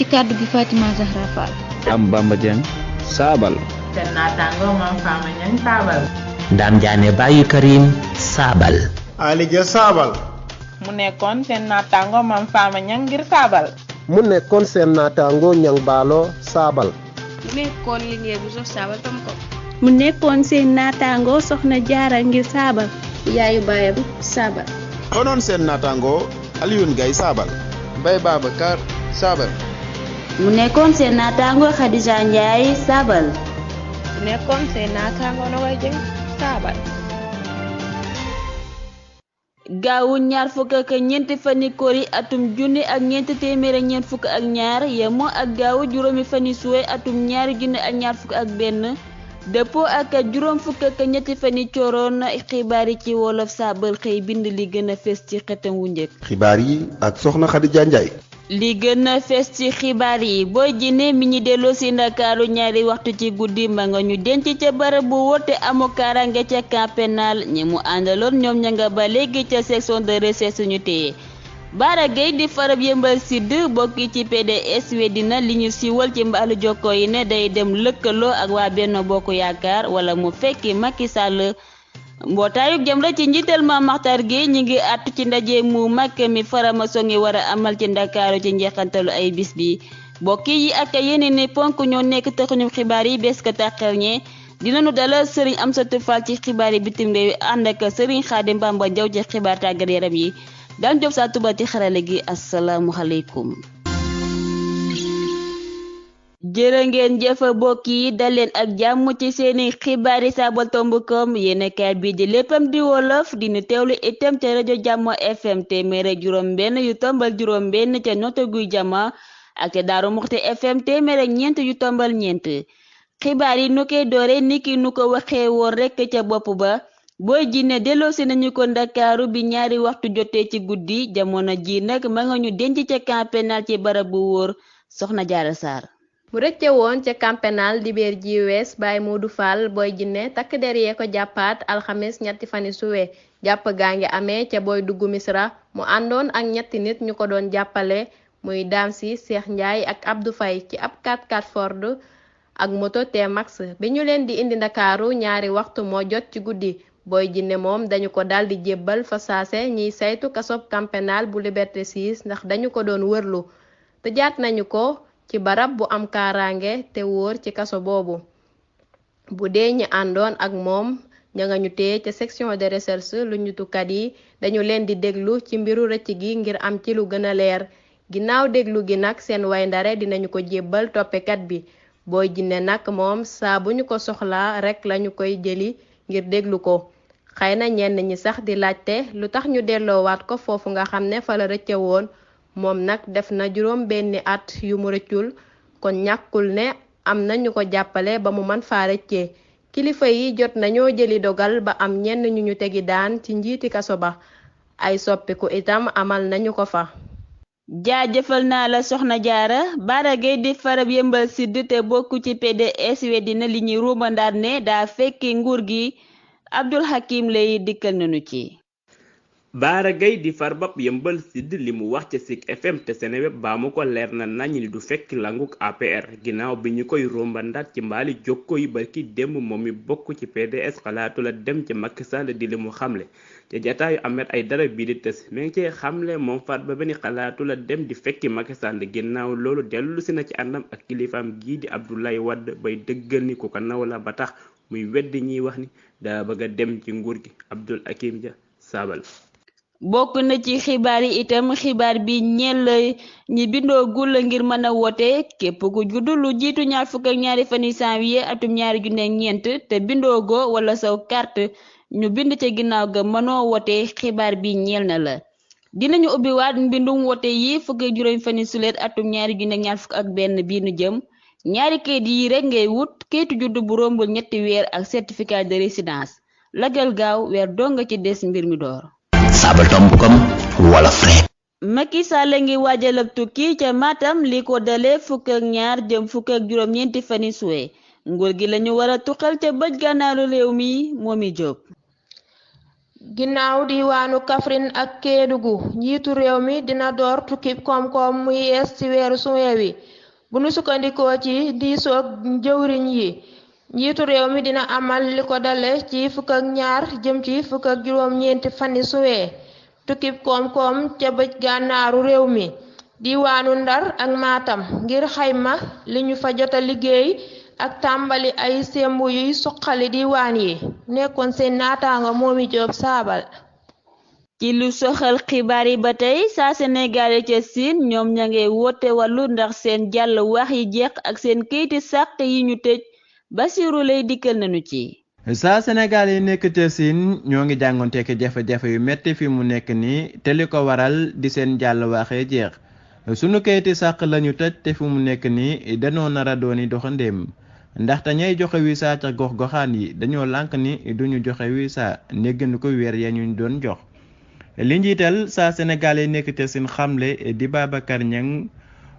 ci kàddu gi Fatima Zahra Fall. am Bamba Dieng Saabal. seen naataango Mame Fama Niang Saabal. Ndam Diané Baye Karim Saabal. Ali Dia Saabal. mu nekkoon seen naataango Mame Fama Niang ngir Saabal. mu nekkoon seen naataango Niang Baalo Saabal. mu nekkoon Linguère bu sox Saabal tam ko. mu nekkoon seen naataango Soxna Jaara ngir Saabal. yaayu baayam Saabal. doonoon seen naataango Alioune Gaye Saabal. Mbaye Babacar Saabal. mu nekkoon seen naataango Khadija Ndiaye Saabal. mu nekkoon seen naataango Nogaye Dieng Saabal. gaawu ñaar fukk ak ñeenti fani kori atum junni ak ñeenti téeméer ak ñeent fukk ak ñaar yemoo ak gaawu juróomi fani suwe atum ñaari junni ak ñaar fukk ak benn dëppoo ak juróom fukk ak ñetti fani cooroon xibaar yi ci wolof Saabal xëy bind li gën a fees ci xëtam wu njëkk. xibaar yi ak soxna Khadija Ndiaye. li gën a fees ci xibaar yi Boy Djiné mi ñi delloo si Ndakaaru ñaari waxtu ci guddi ma nga ñu denc ca barab bu woote amu kaaraange ca camp pénal ñi mu àndaloon ñoom ña nga ba léegi ca section de recherche suñu téye Bara Gaye di farab Yeumbeul Sud bokki ci PDS weddina li ñu siiwal ci mbaalu jokko yi ne day dem lëkkaloo ak waa Benno Bokk Yaakaar wala mu fekki Macky Sall mbootaayu Jamra ci njiital Mame Makhtar Gueye ñi ngi àttu ci ndaje mu mag mi faramason yi war a amal ci Ndakaaru ci njeexantalu ay bis bi bokki yi ak yeneen ni ponk ñoo nekk taxuñu xibaar yi bés ka taxew ñe dinañu dalal Serigne Amsatou Fall ci xibaar yi bitim réew ànd ak Serigne Khadim Bamba Diaw ci xibaar tàggat yaram yi daan job saa tuba ci xarale gi asalaamualeykum jërë ngeen jëf mbokk yi dal leen ak jàmm ci seeni xibaar yi Saabal.com yéenekaay bi di léppam di wolof dina teewlu itam ca rajo Jàmm FM téeméer ak juróom benn yu tombal juróom benn ca Notto Gouye Diama ak ca Daaru Muxti FM téeméer ak ñeent yu tombal ñeent xibaar yi nu koy doore niki nu ko waxee woon rekk ca bopp ba Boy Djiné delloosi nañu ko Ndakaaru bi ñaari waxtu jotee ci guddi jamono ji nag ma nga ñu denc ca camp pénal ci barab bu wóor Soxna Jaara Sarr. mu rëcce woon ca camp pénal dibéer ji wees Baye Modou Fall Boy Djiné takk der yee ko jàppaat alxames ñetti fani suwe jàpp gaa ngi amee ca booy dugg Misra mu àndoon ak ñetti nit ñu ko doon jàppale muy Dame Sy Cheikh Ndiaye ak Abdou Faye ci ab 4x4 Ford ak moto T-Max bi ñu leen di indi Ndakaaru ñaari waxtu moo jot ci guddi Boy Djiné moom dañu ko daldi jébbal fa saase ñiy saytu kasob camp pénal bu Liberté 6 ndax dañu ko doon wërlu tëjaat nañu ko ci barab bu am kaaraange te wóor ci kaso boobu bu dee ñi àndoon ak moom ña nga ñu téye ca section de recherche lu ñu tukat yi dañu leen di déglu ci mbiru rëcc gi ngir am ci lu gën a leer ginnaaw déglu gi nag seen way ndare dinañu ko jébbal toppekat bi Boy Djiné nag moom saa bu ñu ko soxlaa rekk lañu koy jëli ngir déglu ko xëy na ñenn ñi sax di laajte lu tax ñu delloowaat ko foofu nga xam ne fa la rëcce woon moom nag def na juróom benni at yu mu rëccul kon ñàkkul ne am na ñu ko jàppale ba mu man faa rëccee kilifa yi jot nañoo jëli dogal ba am ñenn ñu ñu tegi daan ci njiiti kaso ba ay soppiku itam amal nañu ko fa. jaajëfal naa la Soxna Jaara Bara Gaye di farab Yeumbeul Sud te bokku ci PDS weddina li ñuy ruumandaat ne daa fekki nguur gi Abdul Hakim lay dikkal nañu ci. Bara Gaye di farbab Yeumbeul Sud li mu wax ca Zik FM te Seneweb baa mu ko leer na nañ li du fekk languk APR ginnaaw bi ñu koy rombandaat ci mbaali jokko yi barki démb moom mi bokk ci PDS xalaatu la dem ci Macky Sall di li mu xamle te jataayu Ahmed Aïdara bii di tës mi ngi cee xamle moom Farba benn xalaatu la dem di fekki Macky Sall ginnaaw loolu dellu si na ci àndam ak kilifaam gii di Abdoulaye Wade bay dëggal ni ku ko naw la ba tax muy weddi ñiy wax ni daa bëgg a dem ci nguur gi Abdul Hakim Dia Saabal. bokk na ci xibaar yi itam xibaar bi ñeel ñi bindoo gul ngir mën a woote képp ku juddu lu jiitu ñaar fukk ak ñaari fani janvier atum 2024 te bindoo go wala saw carte ñu bind ca ginnaaw ga mënoo woote xibaar bi ñeel na la dinañu ubbiwaat mbindum woote yi fukk ak juróom fani suleet atum 2021 bii nu jëm ñaari kayit yi rek ngay wut kayitu juddu bu rombul ñetti weer ak certificat de résidence lagal gaaw weer donga ci des mbir mi door. Saabal.com wala frais. Macky Sall ngi waajal ab tukki ca Matam li ko dalee fukk ak ñaar jëm fukk ak juróom-ñeenti fani suwe nguur gi lañu war a tuxal ca bëj gànnaaru réew mi Momi Diop. ginnaaw diwaanu Kaffrine ak Kédougou njiitu réew mi dina door tukki koom-koom mu yees ci weeru suwe wi bu nu sukkandikoo ci diisoog jëwriñ yi njiitu réew mi dina amal li ko dale ci 12 jëm ci 19 fani suwe tukki koom-koom ca bëj gànnaaru réew mi diwaanu Ndar ak Matam ngir xayma li ñu fa jota liggéey ak tàmbali ay sembu yuy suqali diwaan yi nekkoon seen naataango Momi Joob Saabal. ci lu soxal xibaar yi ba tey saa Sénégal ca Siin ñoom ña ngi woote wàllu ndax seen jàll wax yi jeex ak seen kayiti sàq yi ñu tëj Basiru lay dikkal nañu ci. saa Sénégal yi nekk ca Siin ñoo ngi jàngonteek jafe-jafe yu metti fi mu nekk nii te li ko waral di seen jàll waxee jeex sunu kayiti sàq lañu tëj te fi mu nekk nii danoo nara dooni doxandéem ndaxte ñay joxe visa ca gox-goxaan yi dañoo lànk ni duñu joxe visa néggandi ko weer ya ñu doon jox li njiital saa Sénégal yi nekk ca Siin xamle di Babacar Niang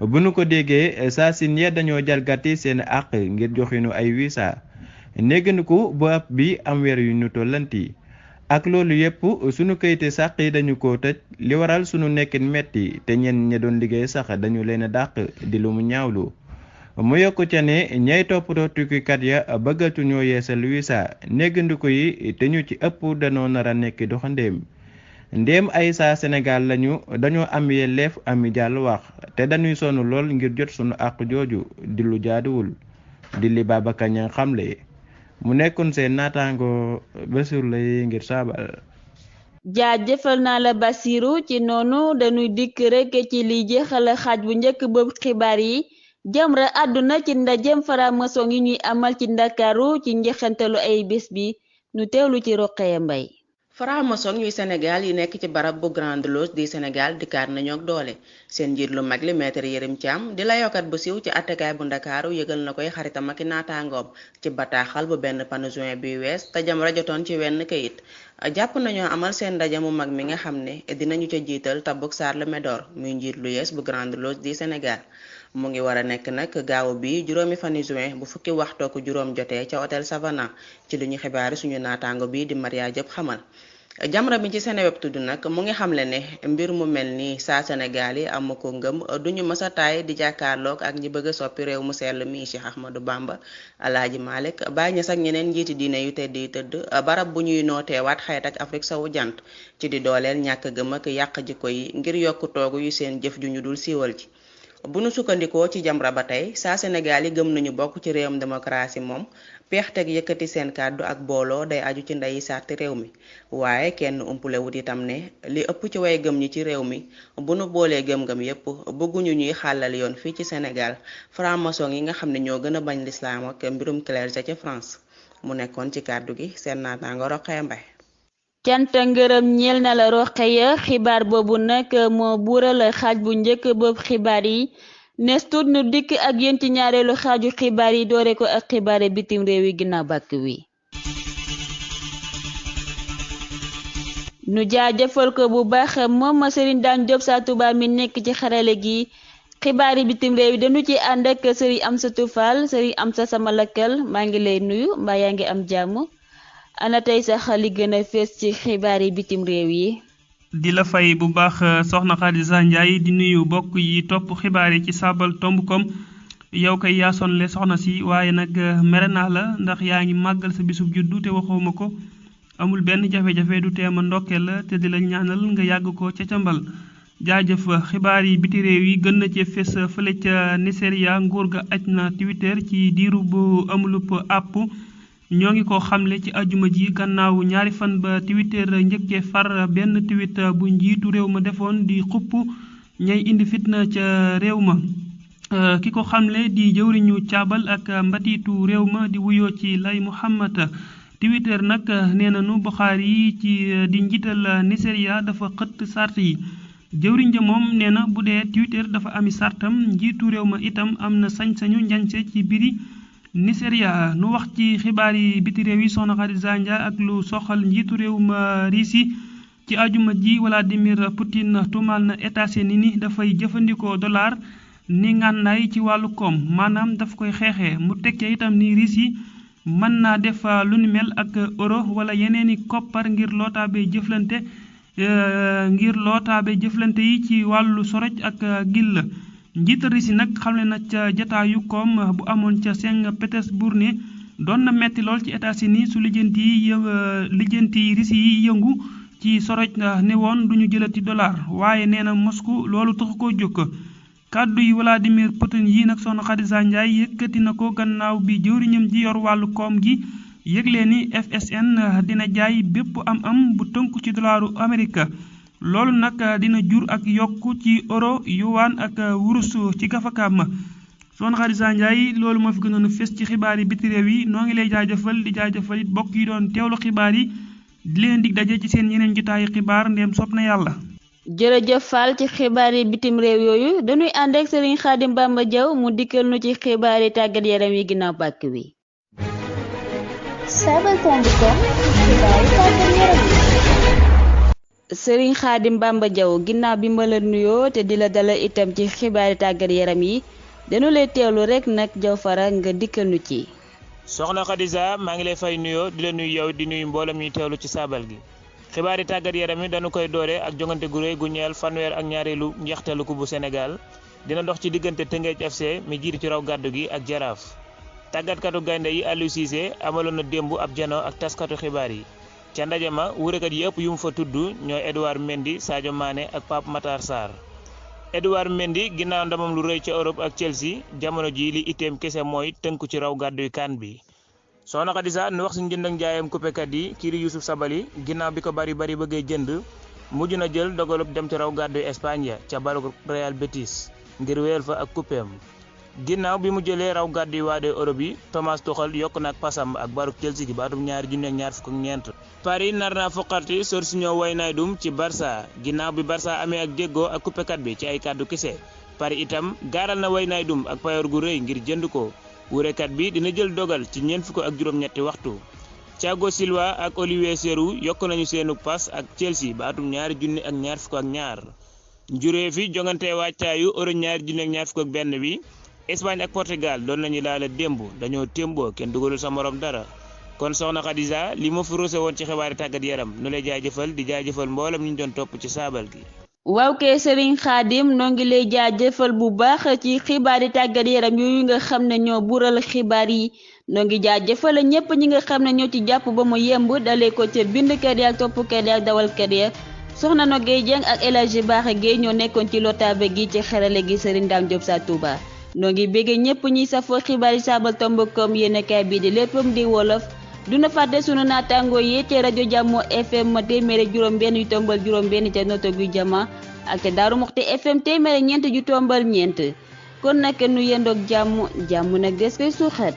bu nu ko déggee saa Siin ya dañoo jalgati seen àq ngir joxinu ay visa néggandi ko bu ab bi am weer yu ñu tollanti ak loolu yépp sunu kayiti sàq yi dañu ko tëj li waral sunu nekkin metti te ñenn ña doon liggéey sax dañu leen a dàq di lu mu ñaawlu mu yokku ca ne ñay toppatoo tukkikat ya bëggatu ñoo yeesal visa néggandiku yi te ñu ci ëpp danoo nar a nekk doxandéem ndéem ay saa Sénégal lañu dañoo am yelleef ami jàll wax te dañuy sonn lool ngir jot sunu àq jooju di lu jaaduwul di li Babacar Niang xamle mu nekkoon seen naataango Basiru lay ngir Saabal. jaajëfal naa la Basiru ci noonu dañuy dikk rek ci li jeexal xaaj bu njëkk boobu xibaar yi. Jamra àdduna ci ndajem franc-maçon yi ñuy amal ci Ndakaaru ci njeexantalu ay bés bi ñu teewlu ci Roqaya Mbay. franc-maçon yuy Sénégal yi nekk ci barab bu Grande Loge di Sénégal dikkaat nañu ak doole seen njiit lu mag li maître Yérim Thiam di layookat bu siiw ci attekaay bu Ndakaaru yëgal na koy xaritam ak naataangoom ci bataaxal bu benn panu juin bi wees te Jamra jotoon ci wenn kayit jàpp nañoo amal seen ndaje mu mag mi nga xam ne dinañu ca jiital Tabuk Sarr Médor muy njiit lu yees bu Grande Loge di Sénégal mu ngi war a nekk nag gaaw bi juróomi fani juin bu fukki waxtoo ko juróom jotee ca hôtel Savana ci lu ñu xibaari suñu naataango bi di Maria Diop xamal Jamra bi ci Seneweb tudd nag mu ngi xamle ne mbir mu mel ni saa Sénégal yi am ko ngëm duñu mës a taay di jàkkaarloog ak ñi bëgg a soppi réew mu sell mi Cheikh Ahmadou Bamba Alaaji Malick Baye Niass ak ñeneen njiiti diine yu tedd yi tëdd barab bu ñuy nooteewaat xeet ak Afrique sowu jant ci di dooleel ñàkk gëm ak yàq jikko yi ngir yokk toogu yu seen jëf ju ñu dul siiwal ci bu nu sukkandikoo ci Jamra ba tey saa Sénégal yi gëm nañu bokk ci réewum démocratie moom peexteg yëkkati seen kàddu ak booloo day aju ci ndeyi sarti réew mi waaye kenn umpule wut itam ne li ëpp ci way gëm ñi ci réew mi bu nu boolee gëm-gëm yépp bëgguñu ñuy xàllal yoon fii ci Sénégal franc-maçon yi nga xam ne ñoo gën a bañ lislaam ak mbirum clergé ca France mu nekkoon ci kàddu gi seen naataango Roqaya Mbay. canta ngërëm ñeel na la Roqaya xibaar boobu nag moo buural xaaj bu njëkk boobu xibaar yi nes tuut nu dikk ak yéen ci ñaareelu xaaju xibaar yi doore ko ak xibaare bitim réew yi ginnaaw bàkk wi nu jaajëfal ko bu baax moom Serigne Dame Diop sa Touba mi nekk ci xarale gi xibaari bitim réew yi dañu ci ànd ak Serigne Amsatou Fall Serigne Amsa sama lakkal maa ngi lay nuyu mbaa yaa ngi am jàmm ana tey sax li gën a fees ci xibaari bitim réew yi di la fay bu baax soxna Khadija Ndiaye di nuyu bokk yi topp xibaar yi ci sabaltomb.com yow kay yaa sonle soxna si waaye nag mere naa la ndax yaa ngi màggal sa bisub juddu te waxuma ko amul benn jafe-jafe du teema ndokkeel la te di la ñaanal nga yàgg ko ca cambal jaajëf xibaar yi biti réew yi gën na ci fes fële ca Nigeria nguur ga aj na Twitter ci diiru bu amulub àpp ñoo ngi ko xamle ci ajuma ji gannaaw ñaari fan ba Twitter njëkkee far benn tweet bu njiitu réew ma defoon di xupp ñay indi fitna ca réew ma ki ko xamle di jëwriñu caabal ak mbatiitu réew ma di wuyoo ci Lay Muhammad Twitter nag nee nañu Buxaari yi ci di njiital Nigeria dafa xëtt sart yi jëwriñ ja moom nee na bu dee Twitter dafa ami sartam njiitu réew ma itam am na sañ-sañu njañse ci biri Nigeria nu wax ci xibaar yi biti réew yi soxna Khadija Ndiaye ak lu soxal njiitu réew ma Russie ci ajuma ji Vladimir Poutine tuumal na États-Unis ni dafay jëfandikoo dollar ni ngànnaay ci wàllu koom maanaam daf koy xeexee mu tekkee itam ni Russie mën naa def lu ni mel ak euro wala yeneeni koppar ngir lootaabe jëflante yi ci wàllu soroj ak gil la njiital Russie nag xamle na ca jataayu koom bu amoon ca Saint-Pétersbourg ne doon na metti lool ci États-Unis su lijjanti Russie yi yëngu ci soroj ne woon duñu jëlati dollar waaye nee na Moscou loolu taxu koo jóg kàddu yi Vladimir Poutine yi nag soxna Khadija Ndiaye yëkkati na ko gannaaw bi jëwriñam ji yor wàllu koom gi yëgle ni FSN dina jaay bépp am bu tënku ci dollaru Amérique loolu nag dina jur ak yokku ci euro yuwaan ak wurus ci gafakaam soxna Khadija Ndiaye loolu moo fi gënoon a fes ci xibaar yi biti réew yi noo ngi lay jaajëfal di jaajëfal it bokk yi doon teewlu xibaar yi di leen dig daje ci seen yeneen jotaayu xibaar ndéem sopp na yàlla. jërëjëf Fall ci xibaar yi bitim réew yooyu dañuy ànd ak Serigne Khadim Bamba Diaw mu dikkal nu ci xibaar yi tàggat yaram yi ginnaaw bàkk wi. Serigne Khadim Bamba Diaw ginnaaw bi ma la nuyoo te di la dalal itam ci xibaar yi tàggat yaram yi dañu lay teewlu rek nag Diaw Fara nga dikkal nu ci. soxna Khadija maa ngi lay fay nuyoo di la nuyu yow di nuyu mboolem ñuy teewlu ci saabal gi. xibaari tàggat yaram yi dañu koy doore ak jongante gu réy gu ñeel fanweer ak ñaareelu njeextalu ku bu Sénégal dina dox ci diggante Tëngéej FC mi jiitu ci raw gàddu gi ak Jaraaf tàggatkatu gaynde yi Aliou Cissé amaloon na démb ab jano ak taskatu xibaar yi ca ndaje ma wurekat yi ëpp yu mu fa tudd ñooy Edouard Mendy Sadio Mané ak Pape Matar Sarr Edouard Mendy ginnaaw ndamam lu rëy ca Europe ak Chelsea jamono ji li itteem kese mooy tënku ci raw gàdduy kan bi soxna Khadija nu wax suñu jënd ak njaayam coupekat yi kii di Youssouf Sabaly ginnaaw bi ko bari bëggee jënd mujj na jël dogalub dem ci raw gàddu Espagne ca balu Real Betis ngir wéyal fa ak coupeem ginnaaw bi mu jëlee raw gàddu yi waade Europe yi Thomas Tuchel yokk na ak pasam ak baruk Chelsea gi baatum 2024. Paris nar naa foqarti Georginio Wijnaldum ci Barça ginnaaw bi Barça amee ak déggoo ak coupekat bi ci ay kàddu kese Paris itam gaaral na Wijnaldum ak payoor gu rëy ngir jënd ko. wurekat bi dina jël dogal ci 48 waxtu Thiago Silva ak Olivier Giroud yokk nañu seenu pass ak Chelsea ba atum 2022 njuree fi jongante wàccaayu Euro 2021 bi Espagne ak Portugal doon nañu laala démb dañoo témboo kenn dugalul sa morom dara kon soxna Khadija li ma fi roose woon ci xibaari tàggat yaram nu lay jaajëfal di jaajëfal mboolem ñu doon topp ci saabal gi. waaw kay Serigne Khadim noo ngi lay jaajëfal bu baax ci xibaar yi tàggat yaram yooyu nga xam ne ñoo bural xibaar yi noo ngi jaajëfal ñépp ñi nga xam ne ñoo ci jàpp ba mu yemb dalee ko ca bindkat yi ak toppkat yi ak dawalkat yi soxna Nogay Dieng ak El Hadji Baaxe Gueye ñoo nekkoon ci lotaabe gi ci xarale gi Serigne Dame Diop sa Touba noo ngi bégge ñépp ñuy safoo xibaar yi sabaltomb.com yéenekaay bii di léppam di wolof duna fàtte sunu naataangoo yi ci rajo Jàmmo FM 100.8 ca noto gu jama ak ca Daaru Muxti FM 100.4 kon nag nu yendoog jàmm nag des koy suuxat